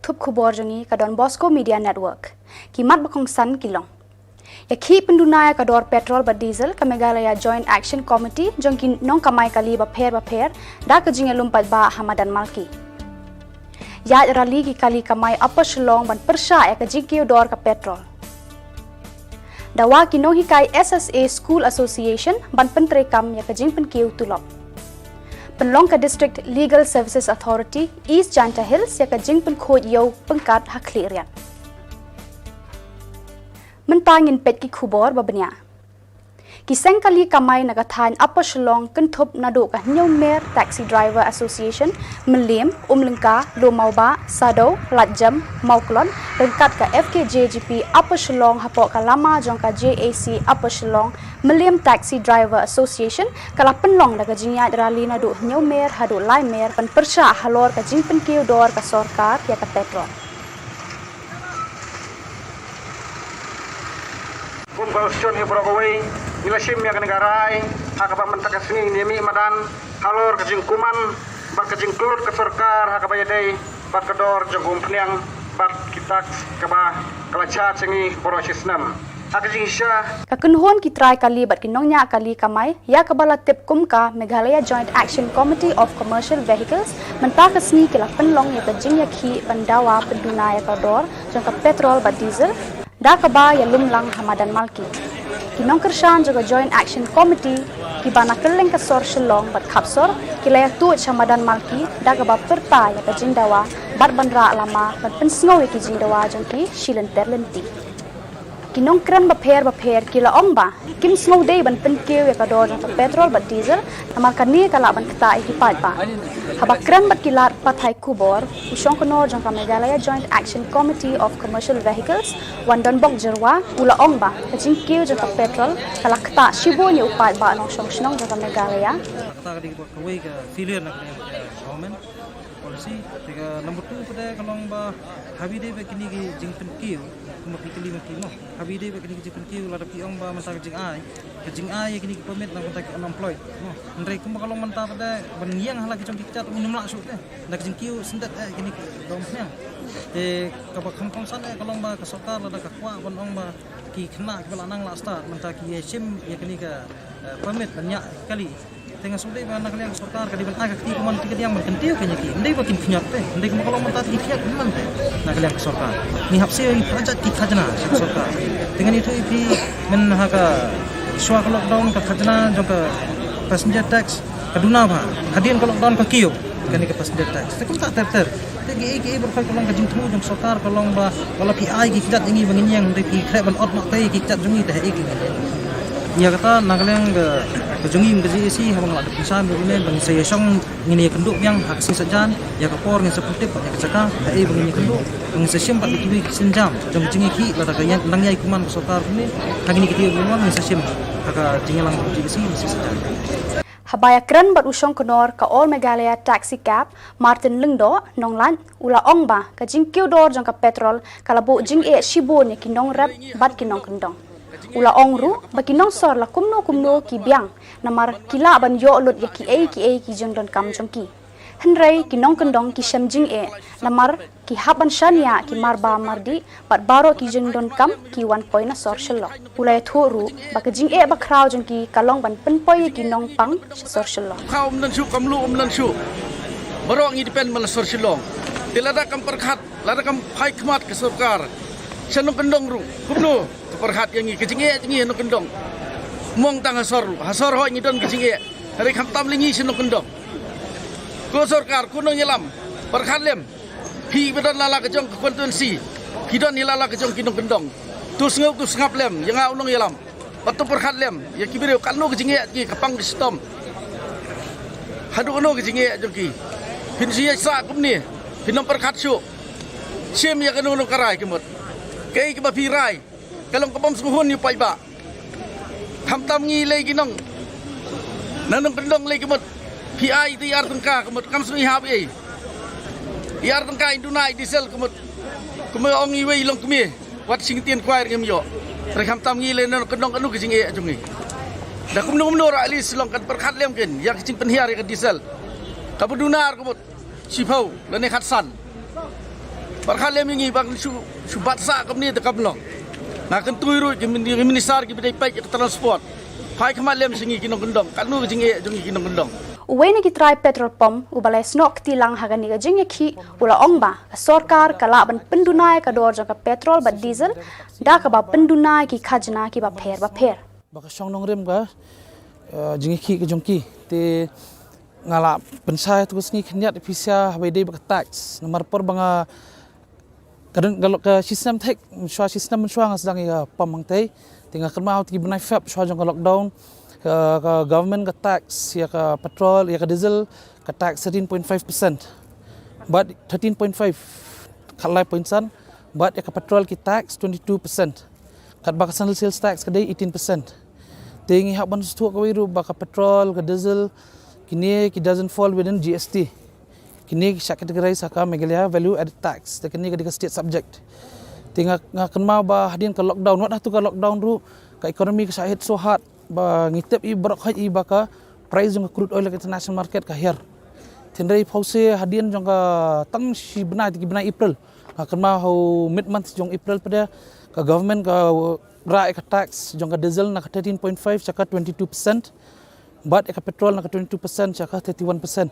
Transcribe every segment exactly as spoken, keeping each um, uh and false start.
Tup khubor jong ngi ka Don Bosco Media Network. Ki mat ba kongsan ki long. Ïa ki pynduna ïa ka dor petrol bad diesel, ka Meghalaya Joint Action Committee jong ki nongkamai kali bapher bapher da ka jingïalum paidbah ha madan Malki. Ïaid rally ki kali kamai Upper Shillong ban pyrshah ïa ka jingkiew dor ka petrol. Dawa ki nonghikai S S A School Association ban pyntreikam ïa ka jingpynkiew tulop. Pynlong ka District Legal Services Authority East Jaintia Hills ïa ka jingpynkhuid ïew pyngkat ha Khliehriat. Mynta ngin peit ki khubor ba bniah. Ki seng kali kamai na ka thaiñ Upper Shillong kynthup naduh ka Hynñiewmer Taxi Driver Association, Mylliem, Umlyngka, Lowmawbah, Sadooh, Laitjem, Mawklon, ryngkat ka F K J G P Upper Shillong hapoh ka lama jong ka J A C Upper Shillong, Mylliem Taxi Driver Association, ka la pynlong da ka jingïaid rally naduh Hynñiewmer haduh Laimer ban pyrshah halor ka jingpynkiew dor ka sorkar ïa ka petrol. Kum ka Constituency baroh kawei, ngi la shim ïa kane ka rai ha kaba mynta ka sngi ngin ïa mih madan halor ka jingkuman bad ka jingkyllut ka sorkar ha kaba ïadei bad ka dor jong ka umphniang bad ki tax kaba ka la charge ïa ngi baroh shi snem. Ha ka jingshisha, ka kynhun ki trai kali bad ki nongñiah kali kamai ïa kaba la tip kum ka Meghalaya Joint Action Committee of Commercial Vehicles mynta ka sngi ki la pynlong ïa ka jingïakhih ban dawa pynduna ïa ka dor jong ka petrol bad diesel da kaba ïalum lang ha madan Malki. Ki nongkyrshan jong ka Joint Action Committee kiba na kylleng ka sor Shillong bad khapsor ki la ïatuid sha madan Malki da kaba pyrta ïa ka jingdawa bad ban rah lama ban pynsngew ïa ki jingdawa jong ki shi lynter lynti. Ki nongkren bapher bapher ki la ong ba kim sngewdei ban pynkiew ïa ka dor jong ka petrol bad diesel namar kane ka lah ban ktah ïa ki paidbah. Haba kren bad ki lad pathai khubor, u shongknor jong ka Meghalaya Joint Action Committee of Commercial Vehicles, Wandonbok Jyrwa, u la ong ba ka jingkiew jong ka petrol ka la ktah shibun ïa u paidbah nongshong shnong jong ka Meghalaya. Kata ka dei ka kawei ka failure na ka government policy. Te ka number two pat ka long ba haba ïadei bad kine ki jingpynkiew, kumba phi kylli ma phi mo, haba ïadei bad kine ki jingpynkiew, lada phi ong ba mynta ka jingai, ka jingai ïa kine ki permit na ka bynta ki unemployed mo. Hynrei kumba ka long mynta pat ban ïeng ha la ki jong ki kjat ngim lah shuh te. Da ka jingkiew syndet eh kine ki dom pynïang. Te kaba kham kongsan eh ka long ba ka sorkar lada ka kwah ban ong ba ki khynnah kiba la nang la stad mynta ki ïa shim ïa kine ka, eh, permit ban ñiah kali. Te nga sngewdei ba na ka liang ka sorkar ka dei ban ai ka kti kumne ka diang ban kyntiew ka ñiah ki. Ym dei ba kin khñiot te, ym dei kumba ka long mynta te ki khñiot kumne te. Na ka liang ka sorkar ngi hap siew ïa ki khajat ki khajna sha ka sorkar. Te ngan ïathuh ïa phi mynta ha ka shuwa ka lockdown ka khajna jong ka passenger tax ka duna bha. Hadien ka lockdown ka kiew kane ka passenger tax. Te kumta ter ter. Te kiei kiei baroh ka long ka jingthmu jong sorkar ka long ba wat la phi ai ki kjat ïa ngi ba ngin ïeng, hynrei phi khreh ban ot noh te ïa ki kjat jong ngi te haei ki ngin ïeng. Ïa kata na ka liang ka, ka jong ngi ka J A C haba nga la dep pynshai ruh ne ba ngin sa ïashong, ngin ïakynduh biang ha ka sngi Saitjaiñ, ïa ka por ngin sa pyntip ïa ka jaka haei ba ngin ïakynduh, ba ngin sa shim bad ïa kiwei ki sienjam jong ka jingïakhih lada ka ïa, nang ïai kumne ka sorkar kumne ha kine ki taïew ba ngin sa shim ha ka jingïalang ka J A C ha ka sngi Saitjaiñ. Haba ïakren bad u shongknor ka All Meghalaya Taxi Cab, Martin Lyngdoh Nonglait, u la ong ba ka jingkiew dor jong ka petrol ka la buh jingeh shibun ïa ki nongrep bad ki nongkyndong. U la ong ruh ba ki nongsor la kumno kumno ki biang namar ki lah ban ïoh lut ïa kiei kiei ki jingdonkam jong ki. Hynrei ki nongkyndong ki shem jingeh namar ki hap ban shaniah ki marbam mardih bad baroh ki jingdonkam ki wan poi na sor Shillong. U la ïathuh ruh ba ka jingeh bakhraw jong ki ka long ban pynpoi ïa ki nongpang sha sor Shillong. Khaw ym don shuh, ka mluh ym don shuh. Baroh ngi depend man la sor Shillong. Te lada kam pyrkhat, lada kam phai khmat ka sorkar sha nongkyndong ruh, kumno ka pyrkhat ïa ngi, ka jingeh jong ngi nongkyndong? Ym tang ha sor ruh, ha sor hoi ngi don ka jingeh. Hynrei khamtam lei ngi sha nongkyndong. Ko sorkar, ko nongïalam, pyrkhat lem. Phi ba don la la ka jong ka constituency, phi don ïa la la ka jong ki nongkyndong. To sngew to sngap lem ïa nga u nongïalam. Bad to pyrkhat lem ïa ki briew, katno ka jingeh jong ki, ka pang ka shitom. Haduh katno ka jingeh jong ki. Phin shu ïaid sah kumne, phin ym pyrkhat shuh. Shim ïa kano kano ka rai ka mut. Kaei kaba phi rai ka long ka bym sngewhun ïa u paidbah. Khamtam ngi lei ki nong, na nongkyndong lei ka mut. Phi ai ïa u ar tyngka ka mut, kam sngewhun ïa hap ei. Ïa ar tyngka in duna ïa u diesel ka mut. Kumba ong iwei i longkmie, wat shim ktien khwai ruh ngim ïoh. Hynrei khamtam ngi lei na nongkyndong, kano ka jingeh jong ngi? Da kumno kumno ruh at least Shillong kan pyrkhat lem kin ïa ka jingpynhiar ïa ka diesel. Kaba duna ka mut shiphew lane khatsan. Pyrkhat lem ïa ngi ba ngi shu shu bat sah kumne te kam long. Nga kyntu ruh ki min- ki minister kiba dei peit ïa ka transport. Phai khmat lem sha ngi ki nongkyndong. Katno ka jingeh jong ngi ki nongkyndong. Uwei na ki trai petrol pump uba la snoh kti lang ha kane ka jingïakhih u la ong ba ka sorkar ka lah ban pynduna ïa ka dor jong ka petrol bad diesel da kaba pynduna ïa ki khajna kiba pher ba pher. Ba ka shong nongrim ka, eh, jingïakhih ka jong ki. Te nga la pynshai tu ka sngi khyndiat pisa haba ïadei bad ka tax. Namar por ba nga ka dang ka, ka shisnem thik, shwa shisnem shwa nga sdang ïa ka pump hangtei. Te nga kynmaw te ki bnai Feb shwa jong ka lockdown, ka, ka government ka tax ïa ka petrol, ïa ka diesel, ka tax thirteen point five percent. Bad thirteen point five, khatlai point san, bad ïa ka petrol ki tax twenty-two percent. Katba ka single sales tax ka dei eighteen percent. Te ngi hap ban sngewthuh kawei ruh ba ka petrol, ka diesel, kine ki doesn't fall within G S T. Kine ki shah categorize ha ka Meghalaya value added tax. Te kine ka dei ka state subject. Te nga, nga kynmaw ba hadien ka lockdown, wat hatu ka lockdown ruh, ka economy ka shah hit so hard ba ngi tip i baroh khoit i ba ka price jong ka crude oil ha ka international market ka hiar. Hynrei phewse hadien jong ka tang shi bnai, te ki bnai April. Nga kynmaw ha u mid month jong April pat ka government ka rah ïa ka tax jong ka diesel na ka thirteen point five sha ka twenty-two percent. Bad ïa ka petrol na ka twenty-two percent sha ka thirty-one percent.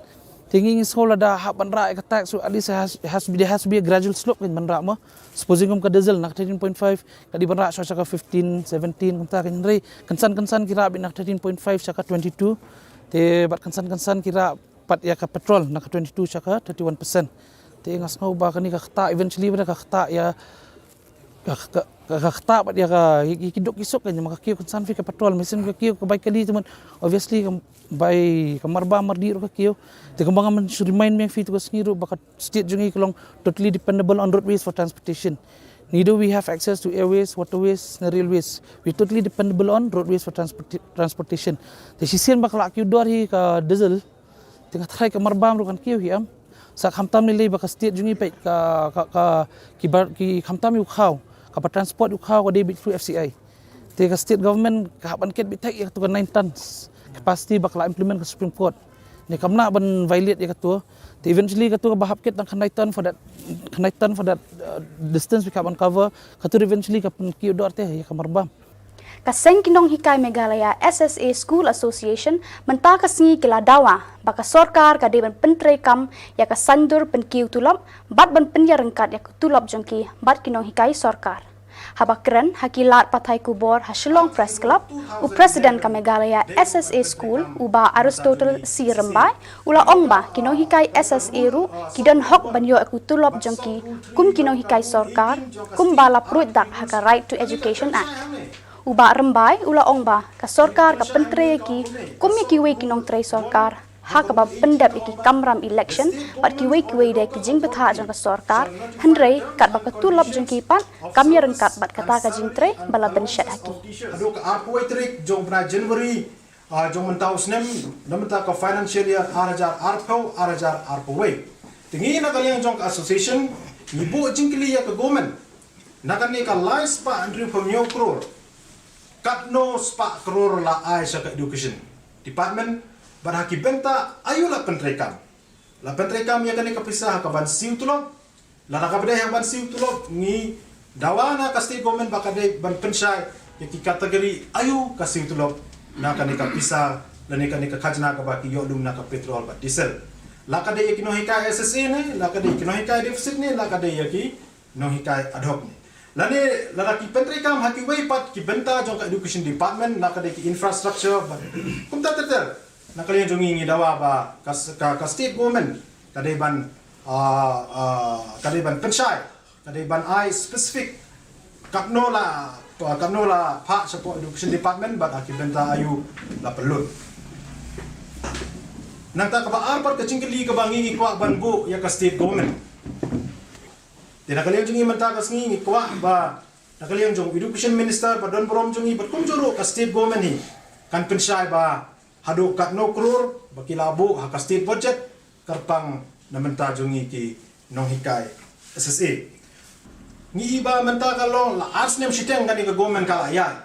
Te ngi ngi sngew lada hap ban rah ïa ka tax, so at least it has, it has to be, there has to be a gradual slope kan ban rah mo. Supposing kum ka diesel na ka thirteen point five, ka dei ban rah sha ka fifteen, seventeen kumta kan, hynrei kynsan kynsan ki rah beit na ka thirteen point five sha ka twenty-two. Te bad kynsan kynsan ki rah pat ïa ka petrol na ka twenty-two sha ka thirty-one percent. Te nga sngew ba kane ka ktah eventually ba ka ktah ïa ka, ka, ka, ka ktah bad ïa ka, ïa ki duk ki suk kan, ma ka kiew kynsan phi ka petrol, mynsiem ka kiew ka bai kali te mut, obviously ka bai ka marbam mardih ruh ka kiew. Te kumba nga myn shu remind biang phi tu ka sngi ruh ba ka state jong ngi ka long totally dependable on roadways for transportation. Neither we have access to airways, waterways, nor railways. We totally dependable on roadways for transport, transportation. Te shisien ba ka la kiew dor hi ka diesel, te nga tharai ka marbam ruh kan kiew hi, em. Sa khamtam lei lei ba ka state jong ngi peit ka, ka, ka, ki bar, ki khamtam ïa u khaw, kaba transport ïa u khaw ka dei beit through F C I. Te ka state government ka hap ban kit beit thik ïa katu ka nine tons capacity ba ka la implement ka Supreme Court. Ne kam lah ban violate ïa katu. Te eventually katu kaba hap kit tang khyndai ton for that, khyndai ton for that, uh, distance ba ka hap ban cover. Katu eventually ka pynkiew dor te ïa ka marbam. Ka seng ki nonghikai Meghalaya S S A School Association mynta ka sngi ki la dawa ba ka sorkar ka dei ban pyntreikam ïa ka saiñdur pynkiew tulop bad ban pynïaryngkat ïa ka tulop jong ki bad ki nonghikai sorkar. Haba kren ha ki lad pathai khubor ha Shillong Press Club, u President ka Meghalaya S S A School, u Bah Aristotle C Rymbai, u la ong ba ki nonghikai S S A ruh ki don hok ban ïoh ïa ka tulop jong ki kum ki nonghikai sorkar, kumba la pruid dak ha ka Right to Education Act. U Bah Rymbai u la ong ba ka sorkar ka pyntrei ïa ki kum ïa kiwei ki nongtrei sorkar ha kaba pyndep ïa ki kamram election bad kiwei kiwei de ki jingbthah jong ka sorkar, hynrei katba ka tulop jong ki pat kam ïaryngkat bad kata ka jingtrei ba la bynshet ha ki. Haduh ka arphew wei tarik jong u bnai January, ah, jong mynta u snem, na mynta ka financial year ar hajar arphew, ar hajar arphew wei. Te ngi na ka liang jong ka association ngi buh jingkylli ïa ka government na kane ka lai spah hynriewphew hynñiew klur. Katno spah klur la ai sha ka education department, bad ha ki bynta aïu la pyntreikam. La pyntreikam ïa kane ka pisa ha ka ban siew tulop. Lada kaba dei ha ka ban siew tulop, ngi dawa na ka state government ba ka dei ban pynshai ïa ki category aïu ka siew tulop na kane ka pisa, lane kane ka khajna kaba ki ïoh lum na ka petrol bad diesel. La ka dei ïa ki nonghikai S S A ne, la ka dei ïa ki nonghikai deficit ne, la ka dei ïa ki nonghikai ad hoc ne. Lane lada ki pyntreikam ha kiwei pat ki bynta jong ka education department, la ka dei ki infrastructure bad kumta ter ter. Na ka liang jong ngi ngi dawa ba ka, ka, ka state government ka dei ban, ah, ah, ka dei ban pynshai, ka dei ban ai specific katno la, katno la phah shapoh education department bad ha ki bynta aïu la pynlut. Nangta kaba ar pat ka jingkylli kaba ngi ngi kwah ban buh ïa ka state government. Te na ka liang jong ngi mynta ka sngi ngi kwah ba na ka liang jong u education minister ba don burom jong ngi bad kumjuh ruh ka state government hi kan pynshai ba haduh katno klur ba ki la buh ha ka state budget kyrpang na mynta jong ngi ki nonghikai S S A. Ngi i ba mynta ka long la ar snem shiteng kane ka government ka la ïaid.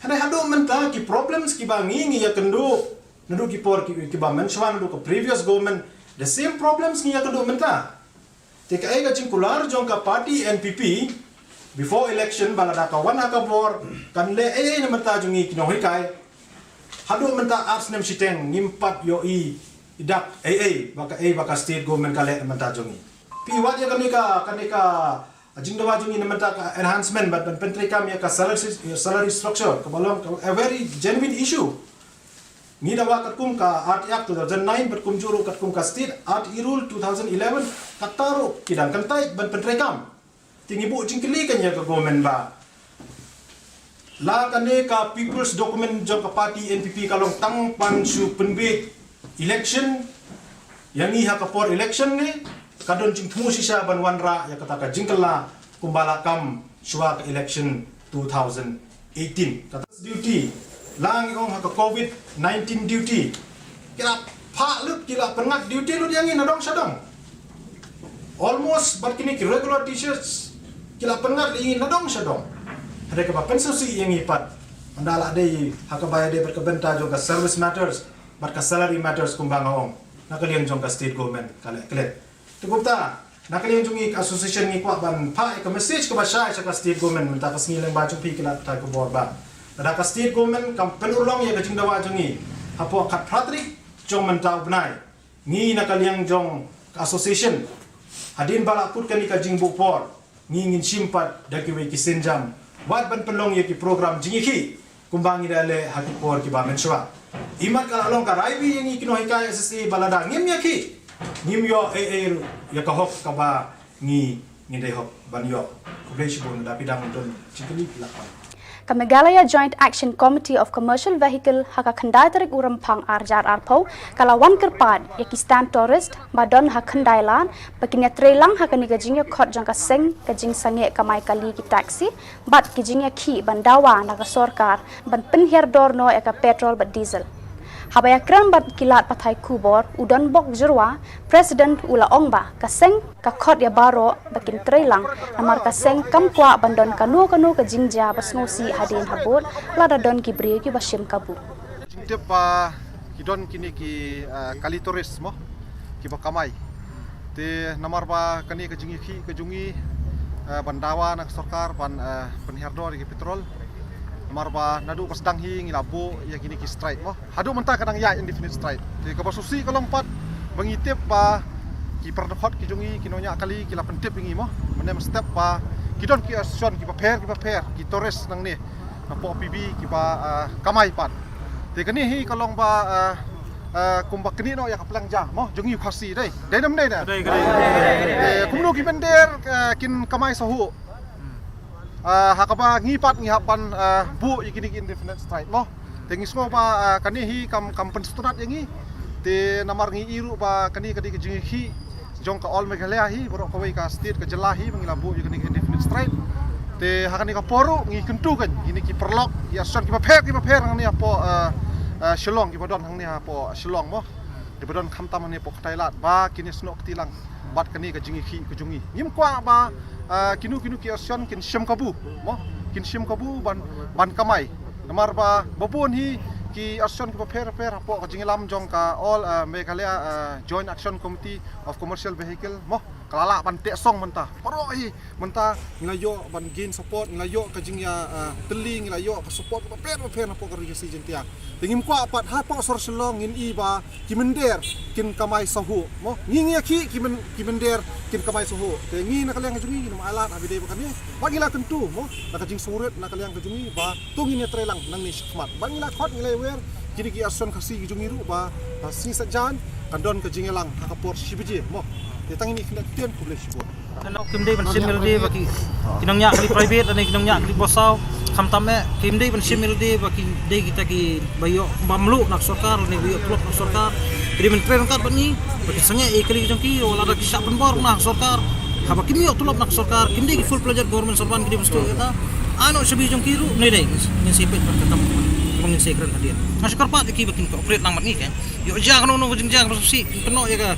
Hynrei haduh mynta ki problems kiba ngi ngi ïakynduh naduh ki por ki, kiba mynshuwa naduh ka previous government, the same problems ngi ïakynduh mynta. Te kaei ka jingkular jong ka party N P P, before election ba lada ka wan ha ka bor kan leh ei ei na bynta jong ngi ki nonghikai. Haduh mynta ar snem shiteng ngim pat ïohi dak ei ei ba kaei ba ka state government ka leh na bynta jong ngi. Phi wad ïa kane ka, kane ka jingdawa jong ngi na bynta ka enhancement bad ban pyntreikam ïa ka salary, salary structure kaba long a very genuine issue. Ngi dawa katkum ka R T Act two thousand nine bad kumjuh ruh katkum ka State R T E Rule two thousand eleven, kata ruh ki dang kyntait ban pyntreikam. Te ngi buh jingkylli kan ïa ka government ba la kane ka people's document jong ka party N P P ka long tang ban shu pynbeit election ïa ngi ha ka por election ne ka don jingthmu shisha ban wanrah ïa kata ka jingkylla kumba la kam shuwa ka election two thousand eighteen. Kata duty la ngi ong ha ka covid nineteen duty. Ki la phah lut, ki la pynngat duty lut ïa ngi na dong sha dong. Almost bad kine ki regular teachers ki la pynngat ïa ngi na dong sha dong. Hynrei kaba pynsngewsih ïa ngi pat, ynda la dei ha kaba ïadei bad ka bynta jong ka service matters bad ka salary matters kumba nga ong, na ka liang jong ka state government ka leh klet. Te kumta na ka liang jong ngi ka association ngi kwah ban phah ïa ka message kaba shai sha ka state government mynta ka sngi lyngba jong phi ki lad pathai khubor ba lada ka state government kam pynurlong ïa ka jingdawa jong ngi hapoh khatphra tarik jong mynta u bnai, ngi na ka liang jong ka association hadien ba la kut kane ka jingbuh por, ngi ngin shim pat da kiwei ki sienjam wat ban pynlong ïa ki program jingïakhih kumba ngi da leh ha ki por kiba mynshuwa. Imat ka la long ka rai bha ïa ngi ki nonghikai S S A ba lada ngim ïakhih ngim ïoh ei ei ruh ïa ka hok kaba ngi ngi dei hok ban ïoh. Khublei shibun. Da phi dang don jingkylli phi lah pan. Ka Meghalaya Joint Action Committee of Commercial Vehicle ha ka khyndai tarik u Rymphang ar hajar arphew ka la wan kyrpad ïa ki stand tourist ba don ha Khyndailad ba kin ïa trei lang ha kane ka jingïakhot jong ka seng ka jingsangeh kamai kali ki taxi bad ki jingïakhih ban dawa na ka sorkar ban pynhiar dor noh ïa ka petrol bad diesel. Haba ïakren bad ki lad pathai khubor, u Donbok Jyrwa, President, u la ong ba ka seng ka khot ïa baroh ba kin trei lang namar ka seng kam kwah ban don kano kano ka jingjia ba sngewsih hadien habud lada don ki briew kiba shim kabu. Jingtip ba ki don kine ki, ah, kali tourist mo, kiba kamai. Te namar ba kane ka jingïakhih ka jong ngi, ah, ban dawa na ka sorkar ban, ah, pynhiar dor ïa ki petrol. Namar ba naduh ba sdang hi ngi la buh ïa kine ki strike mo. Haduh mynta ka dang ïaid indefinite strike. Te kaba sngewsih ka long pat ba ngi tip ba ki para dkhot ki jong ngi, ki nongñiah kali ki la pyntip ïa ngi mo. Mynne mynstep ba ki don ki association kiba pher kiba pher, ki tourist nangne hapoh P B kiba, ah, kamai pat. Te kane hi ka long ba, ah, ah, kumba kane noh ïa ka pleng ja mo jong ngi u Khasi dei. Dei ne ym dei ne? Dei, dei. Eh, kumno ki mynder, ah, kin kamai sahuh. Ah, ha kaba ngi pat ngi hap ban, ah, buh ïa kine ki indefinite strike mo. Te ngi sngew ba, ah, kane hi kam, kam pynsngewtynnat ïa ngi. Te namar ngi i ruh ba kane ka dei ka jingïakhih jong ka All Meghalaya hi, baroh kawei ka state ka jylla hi ba ngi la buh ïa kane ka indefinite strike. Te ha kane ka por ruh ngi kyntu kan kine ki paralok, ki association kiba pher kiba pher hangne hapoh, ah, ah, Shillong, kiba don hangne hapoh Shillong mo. Kiba don khamtam hangne hapoh Khyndailad ba kin ïasnoh kti lang bad kane ka jingïakhih ka jong ngi. Ngim kwah ba, ah, kino kino ki association kin shim kabu mo, kin shim kabu ban, ban kamai. Namar ba babun hi ki association kiba pher pher hapoh ka jingïalam jong ka All, ah, Meghalaya, ah, Joint Action Committee of Commercial Vehicle mo, ka la lah ban teh song mynta. Baroh hi mynta ngi la ïoh ban gain support, ngi la ïoh ka jingïa, ah, tylli, ngi la ïoh ka support bapher bapher napoh ka Ri Khasi Jaiñtia. Te ngim kwah pat hapoh sor Shillong ngin i ba ki mynder kin kamai sahuh mo. Ngi ngi ïakhih ki myn-, ki mynder kin kamai sahuh. Te ngi na ka liang ka jong ngi ngin ym ailad ha ba dei ba kane. Ba ngi la kyntu mo na ka jingsngewrit na ka liang ka jong ngi ba to ngin ïa trei lang nangne shakhmat. Ba ngi la khot ngi la ïawer kine ki association Khasi ki jong ngi ruh ba, ba sngi Saitjaiñ kan don ka jingïalang ha ka por shi baje mo. Te tang ine i khyndai ktien, khublei shibun. Nano kim dei ban shim ïalade ba ki, ki nongñiah kali private lane ki nongñiah kali bossaw. Khamtam eh kim dei ban shim ïalade ba ki dei kita kiba ïoh bam luh na ka sorkar lane ba ïoh tulop na ka sorkar. Ki dei ban trei ryngkat bad ngi ba ki sangeh ïa ki kali jong ki, lada ki shah pynbor na ka sorkar, haba kim ïoh tulop na ka sorkar, kim dei ki full fledged government servant, ki dei ban sngewthuh ïa kata. Ano shabi jong ki ruh ne dei ngin sa peit bad kata ba ngin sa kren hadien. Nga shu kyrpad ïa ki ba kin cooperate lang bad ngi kan. Ïoh jia kano kano ka jingjia kaba sngewsih, kynnoh ïa ka,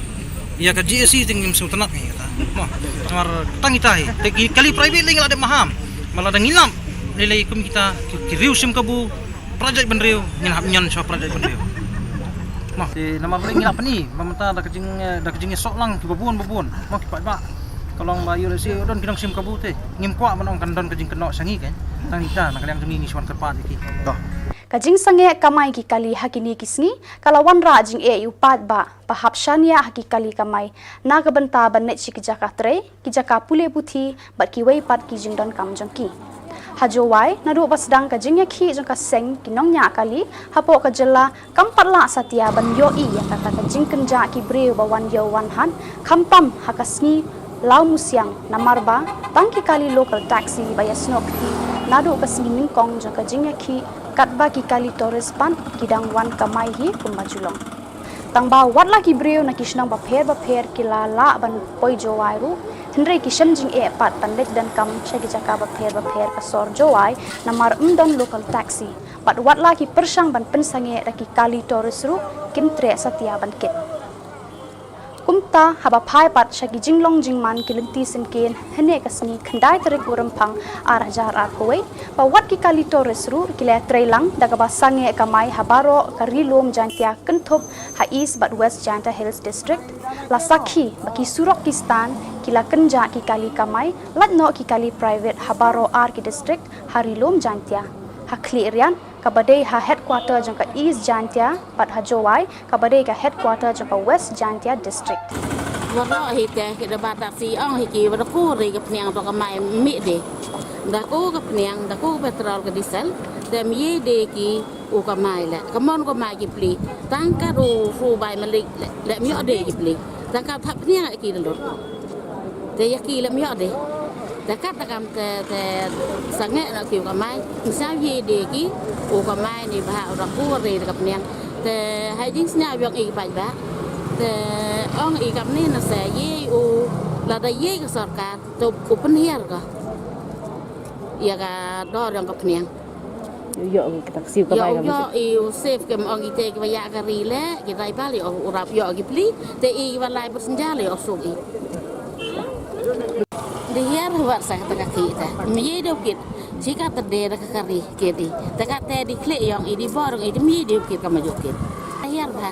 ïa ka G S T te ngim sngewtynnat ngi kata. Mo, namar tang ita hi. Te ki kali private lei ngi la dep maham. Ba lada ngi lap lei lei kum kita ki, ki riew shim kabu, para jaitbynriew ngin hap ñion sha para jaitbynriew. Mo, te namar lei ngi la pyni ba mynta da ka jing, da ka jingïasoh lang kiba bun ba bun. Mo, ki paidbah. Ka long ba ïoh lehse don ki nongshim kabu te. Ngim kwah ban ong kan don ka jingkynnoh sha ngi kein. Tang ita na ka liang jong ngi ngi shu wan kyrpad ïa ki. To. Ka jingsangeh kamai ki kali ha kine ki sngi ka la wanrah jingeh ïa u paidbah ba hap shaniah ha ki kali kamai na ka bynta ban leit sha ki jaka trei, ki jaka pule puthi bad kiwei pat ki jingdonkam jong ki. Ha Jowai, naduh ba sdang ka jingïakhih jong ka seng ki nongñiah kali hapoh ka jylla, kam pat lah satia ban ïohi ïa kata ka jingkynjah ki briew ba wan ïew wan hat, khamtam ha ka sngi Law Musiang, namar ba tang ki kali local taxi ba ïasnoh kti naduh ka sngi nyngkong jong ka jingïakhih, katba ki kali tourist pat ki dang wan kamai hi kumba ju long. Tang ba wat la ki briew na ki shnong bapher bapher ki la lah ban poi Jowai ruh, hynrei ki shem jingeh pat ban leit donkam sha ki jaka bapher bapher ka sor Jowai, namar ym don local taxi. Bad wat la ki pyrshang ban pynsangeh da ki kali tourist ruh, kim treh satia ban kit. Kumta haba phai pat sha ki jinglong jingman ki lynti syngkien, hynne ka sngi khyndai tarik u Rymphang ar hajar arphew wei, ba wat ki kali tourist ruh ki la trei lang da kaba sangeh kamai ha baroh ka Ri Lum Jaintia kynthup ha East bad West Jaintia Hills District. La sakhi ba ki surok ki stand ki la kynjah ki kali kamai, lait noh ki kali private ha baroh ar ki district ha Ri Lum Jaintia. Ha Khliehriat, kaba dei ha headquarter jong ka East Jaintia, bad ha Jowai, kaba dei ka headquarter jong ka West Jaintia District. Waroh hi te ki da ba taxi ong hi ki, wa da ku re ka pniang to kamai mih de. Da ku ka pniang, da ku petrol ka diesel, te mih de ki u kamai le. Ka mon kamai ki pli. Tang ka ru ru bai malik le, le mih de ki pli. Tang ka thap pniang ki da lut. Te ïa ki lem ïoh de. Te kat da kam te, te sangeh na ki u kamai. Ngi sngewthuh de ki u kamai ni ba u da ku re da ka pniang. Te ha jingsngewthuh ïong i paidbah. Te ong i kam ni na se ïa u lada ïa ka sorkar to u pynhiar ka. Ïa ka dor ïong ka pniang. Ïoh, ïoh, kita ka siew ka bai ka ïoh, i u save kem ong i te ki ba ïa ka ri le, ki driver le, u rap ïoh ki pli, te i ki ba lai passenger le, ïoh suk i. Di hiar wat sa kata ka ki ta. Mi ye de kit. Chi ka ta de da ka ka ri, kit i. Ta ka te di kle ïong i di bor i di mi de kit ka ma ïoh kit. Hiar ba.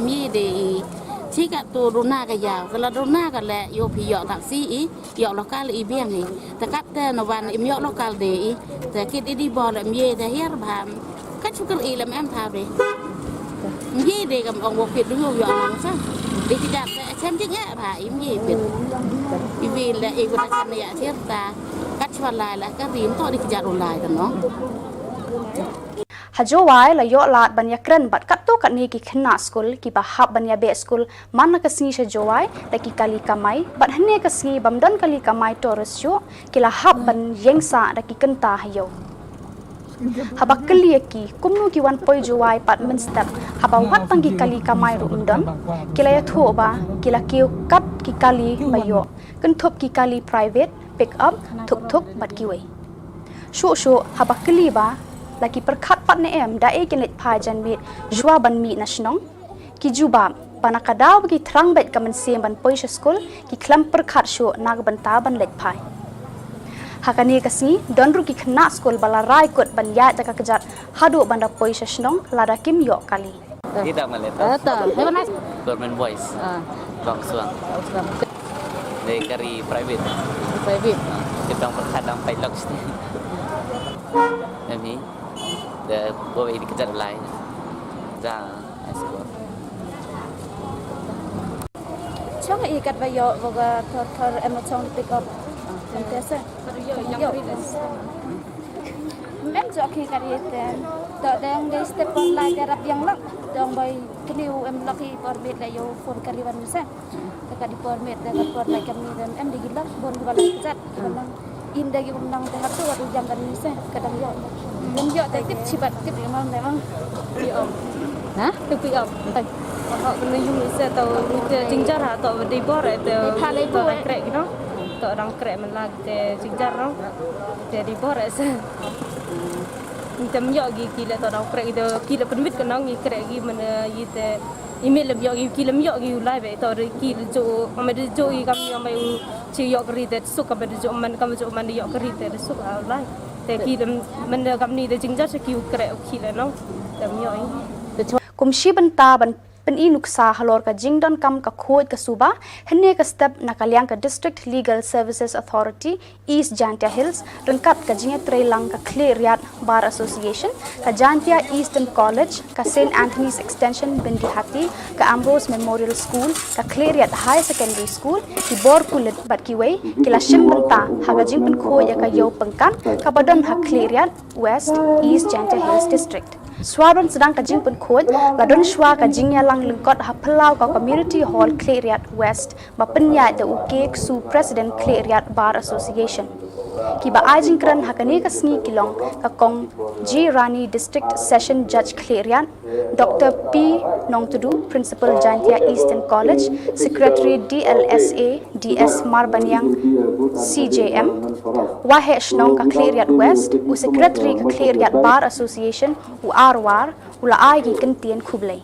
Mi de i. Chi ka tu runa ka ïaw, ka la runa ka le, ïoh phi ïoh taxi i. Ïoh local i biang hi. Te kat te na wan im ïoh local de i. Te kit i di bor im ye te hiar bha. Kat shu kyrï lem em thaw de. Im ye de kam ong wo kit du ïoh nong sa. Di ki jat te chem jing eh bha im ye pit. I wi le i gu ta chan ya chir ta. Kat shu lai la ka rim to di ki jat u lai ka nong. Ha Jowai la ïoh lad ban ïakren bad katto katne ki khynnah skul kiba hap ban ïabeh skul man la ka sngi sha Jowai da ki kali kamai, bad hynne ka sngi bym don kali kamai tourist shuh, ki la hap ban ïeng sah da ki kynta ha ïew. Haba kylli ïa ki kumno ki wan poi Jowai pat mynstep, haba wat tang ki kali kamai ruh ym don, ki la ïathuh ba ki la kiew kat ki kali ba ïoh, kynthup ki kali private, pick up, thuk thuk bad kiwei. Shuh shuh haba kylli ba la ki pyrkhat pat ne em da ei kin leit phai janmiet shuwa ban mih na shnong, ki jubab ba na ka daw ba ki thrang beit ka mynsiem ban poi sha skul, ki khlem pyrkhat shuh na ka bynta ban leit phai. Ha kane ka sngi don ruh ki khynnah skul ba la rai kut ban ïaid da ka kjat haduh ban da poi sha shnong lada kim ïoh kali. Di dang malet. Eh, ta. Hai mana? Government Boys. Ah. Bang Suang. Bang Suang. Dei kari private. Private. Ah, di dang pyrkhat dang pyrkhat lok sini. Em hi. De bo di kjat lai. Ja, high school. Chong i kat ba ïoh bo ga thor thor em chong pick up. Em te se. Ïoh. Em jok hi kari ten. To deng de step pon lai te rap yang lak. Dong bai kniu em lak hi por bit la ïoh phone kari wan se. Te ka di por met te ka por lai kam ni dem em di gilak bon ki ba lai kjat. Ki ba nang in da ki ba nang te hatu wat u jam kan ni se ka dang ïoh. Dem ïoh te tip chibat tip imam te mang. Pi om. Ha? Te pi om. Ai. Ho ka ni yung se tau te jingjar ha to di bor te. Te pha lai to tu. Krek no. To dang krek men lag te jingjar no. Te di bor se. Ngi tem ïoh gi ki le to dang krek gi te ki le pynmit ka nang ngi krek gi men, eh, i te i mi lem ïoh gi ki lem ïoh gi u lai be to de ki le jo ma de jo i kam ïoh mai u chi ïoh kri te suk kam de jo man kam jo man ïoh kri te suk a u lai. Te ki lem men de kam ni de jingjar ki u krek u ki le nong. Tem ïoh i. Kum shi bynta ban pyni nuksa halor ka jingdonkam ka khuid ka suba, hynne ka step na ka liang ka District Legal Services Authority, East Jaintia Hills, ryngkat ka jingïatreilang ka Khliehriat Bar Association, ka Jaintia Eastern College, ka Saint Anthony's Extension Byndihati, ka Ambrose Memorial School, ka Khliehriat Higher Secondary School, ki bor pulit bad kiwei, ki la shim bynta ha ka jingpynkhuid ïa ka ïew pyngkat kaba don ha Khliehriat West, East Jaintia Hills District. Shuwa ban sdang ka jingpynkhuid, la don shuwa ka jingïalang lyngkot ha phyllaw ka Community Hall Khliehriat West, ba pynïaid da u K Ksu, President Khliehriat Bar Association. Kiba ai jingkren ha kane ka sngi ki long ka Kong G Rani, District Session Judge Khliehriat, Doctor P Nongtdu, Principal Jaintia Eastern College, Secretary D L S A D S Marbaniang C J M, Waheh Shnong ka Khliehriat West, u Secretary ka Khliehriat Bar Association, u Arwar, u la ai ki kyntien khublei.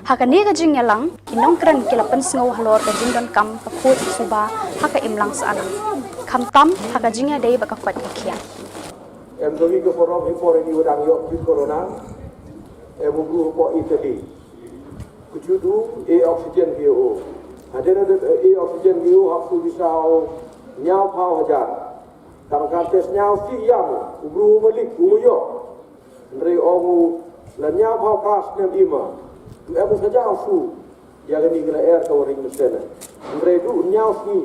Ha kane ka jingïalang, ki nongkren ki la pynsngew halor ka jingdonkam ka khuid ka suba ha ka imlang sahlang, khamtam ha ka jingïadei bad ka koit ka khiah. Em, ka wi ka paralok hi por ini u dang ïoh ki corona. Em, u bru hapoh Italy, kjut u e oxygen ki ïoh u. Hadien hadien e oxygen ki ïoh u, hap shu di saw hynñiewphew hajar. Tang kan test hynñiew shi ïam u bru, malik u ïoh. Hynrei ong u, la hynñiewphew phra snem i ma, tu em u sa jaw shuh. Ïa kane ka la er ka waring mynsiem. Hynrei duh hynñiew sngi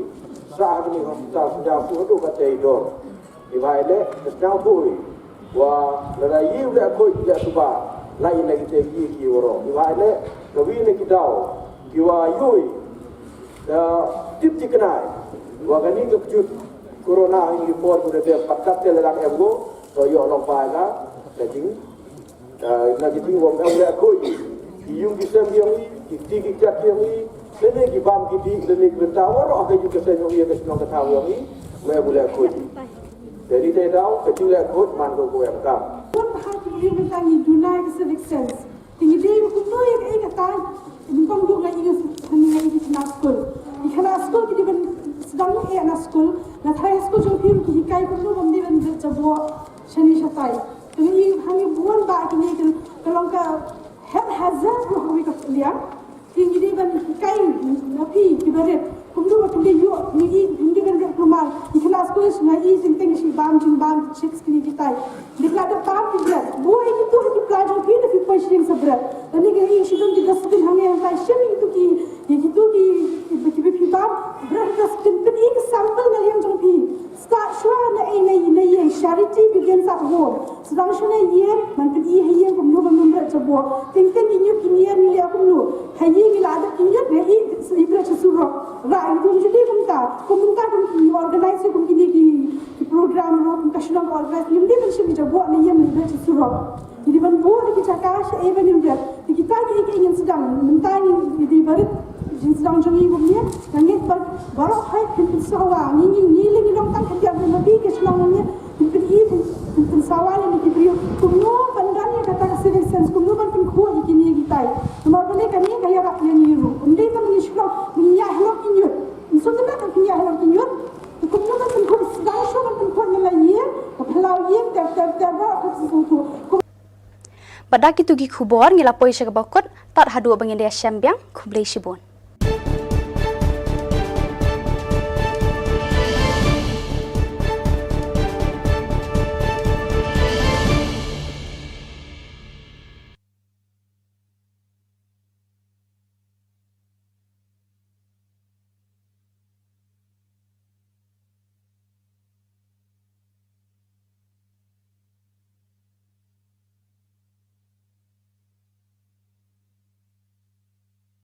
sha ha kane hospital, sa jaw shuh haduh katei dor. Ni bha i leh, ka sñiawthuh i wa lada i leh khuid leh suba, la i na kitei ki, ki waroh. Ni bha i leh, ka wi na ki daw ki wa ïoh i da tip thikna wa kane ka kjut corona ha kine ki por, ku da dep pat kat te la dang em ko, to ïoh long ba ka, ka jing, ah, na ki jingwam em leh khuid, ki ïung ki sem ïong i, ki kti ki kjat ïong i, lane ki bam ki dih, lane ki bynta waroh ha ka ïung ka sem ïong i, ka shnong ka thaw ïong i, wa em leh khuid. Te ni te daw ka jingleh khuid man ko, ko em kam. Wat ha ki ïung ka tang i duna ka civic sense. Te ngi dei ban kumno ïa kaei kata, nyngkong duh nga ïohi ha ngi, nga ïohi ki khynnah skul. Ki khynnah skul ki dei ban sdang ïa na skul, na tharai skul jong phi ki hikai kumno ban dei ban rit jaboh shane shatai. Te ngi ïohi ha ngi bun bah kine ki, ka long ka health hazard ruh ha kawei ka liang. Te ngi dei ban hikai na phi kiba rit kumno ba phin dei ïoh, ngi dei, ngi dei ban rit kulmar. Ki khynnah skul nga ïohi jingteng shi bam, jingbam, chips kine kitai. Dei la da bam ki bret. Buh ïa kitu ha ki pla jong phi da phi poi sha ïing sa bret. Lane ngi ïohi shibun ki dustbin hangne hangtai, shim ïa kitu ki, ïa kitu ki, ki, ki, ki phi bam, bret ha dustbin, pyni ka sample na liang jong phi. Start shuwa na ei, na ei, na ei, charity begins at home. Sdang shuwa na ïing, man pyni ha ïing kumno ban ym bret jaboh. Teng teng ki ñiut ki ñier ngi leh kumno. Ha ïing ngi la dep ki ñiut, ngi i, i bret sha surok. Ra i dum judi kumta. Kum mynta kum ki organize kum kine ki, ki program ruh, kum ka shnong ka organize, ngim dei ban shim jaboh na ïing, ngi bret sha surok. Ngi dei ban buh da ki jaka shaei ban ym bret. Te kita kiei kiei ngin sdang, mynta ngi dei ba rit jingsdang jong ngi kumne, nga ngeit ba baroh hi phin pynsawa, ngi, ngi, ngi lei ngi long tang khyndiat, ma phi ki shnong ngi phin pyni, phin, phin pynsawa ïa ki briew kumno ban don ïa kata ka civic sense, kumno ban pynkhuid ïa kine kitai. Namar balei kane ka ïarap ïa ngi ruh. Ym dei tang ngi shnong, ngi ïahlok ki ñiut. Ym sngewtynnat ba phin ïahlok ki ñiut. Te kumno ban pynkhuid, sdang shuh ban pynkhuid na la ïing, ka phyllaw ïing, ter ter ter baroh ka sngewthuh. Bad da kitu ki khubor ngi la poi sha kaba kut, tad haduh ba ngin ïashem biang, khublei shibun.